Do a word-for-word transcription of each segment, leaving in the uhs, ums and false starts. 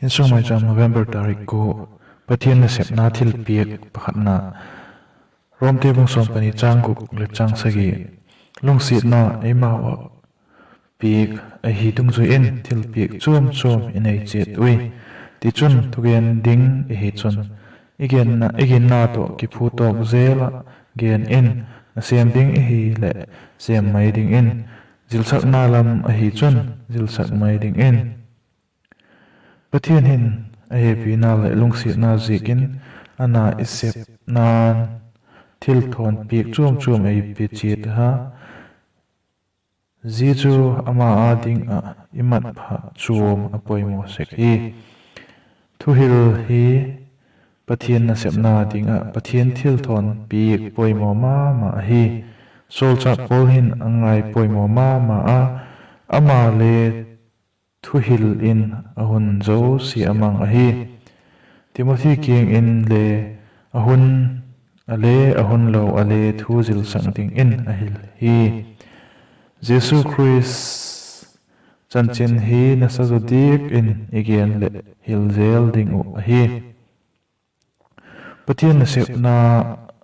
Insung Maicham, November tarik kua. Pathian nasepna thilpiak pakhatna. Romte bung sawm pani chang guk leh chang sagi. Lungsiatna eimau ah piak ahi dungzui in thilpiak chuam chuam i nei chiat ui. Tichun, thugen ding i hi chun, i ginna tawh kiphut tawk zel ah gen in, nasêm ding i hileh sêm mai dingin, zilsakna lam ahi chun zilsak mai dingin. Pathian hin a hepina leh lungsiatna ziakin a na i sepna'n thilthawn piak chuam chuam ei pe chiat a. Zia chu ama â ding ah i mat pha chuam a poimaw sek hi. Thuhil hi Pathian nasepna ding ah Pathian thilthawn piak poimaw ma ma ahi. Sawlchâk Paul hin a ngai poimaw ma ma a, ama le thuhil in a hun zosia a mang ahi. Timothy kiang inle a hun, a le a hun lo a le thu zilsak dingin a hil hi. Jesu Khrist chanchin hi nasa zaw diak in i gen leh hil zel ding uh ahi. Pathian nasepna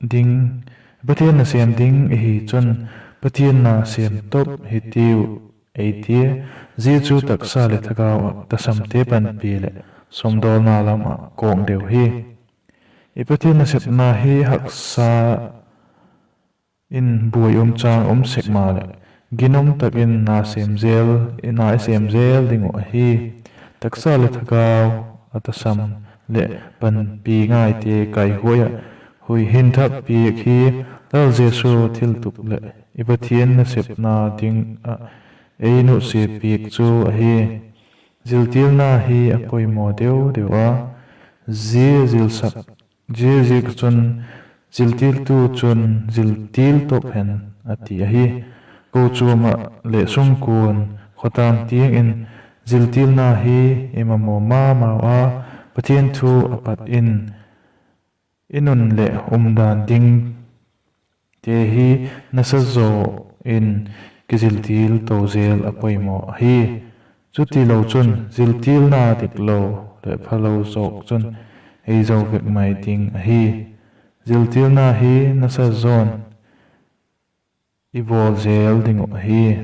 ding, Pathian nasêm ding i hi chun, Pathian na sêm top hi tiu ei tia, zia chu taksa leh thagau ah tasamte panpi leh sawmdawlna lam ah kawk deu hi. I Pathian nasepna hi haksa in buai um châng um sek maleh, ginum tak in na i sêm zel ding uh ahi. Taksa leh thagau a tasam leh panpi ngaite kaihuai ah hui hin thak piak hi Lal Jesu thiltup leh i Pathian nasepna ding ah ei nutsia piak chu ahi. Ziltilna hi a poimaw deu deu a, zia zia ziak chun ziltiltu chun ziltil top hen a ti ahi. Kochuam ah leh sungkuan, khawtâng tiang in ziltilna hi i mamaw ma mau a, Pathian thu a pat in i nun leh umdan dingte hi nasa zaw in kiziltil to zel a poimaw ahi. Chutilo chun ziltilna diklo leh phalo zawk chun ei zo vek mai ding ahi. Ziltilna hi nasa zaw'n i bawl zel ding uh ahi.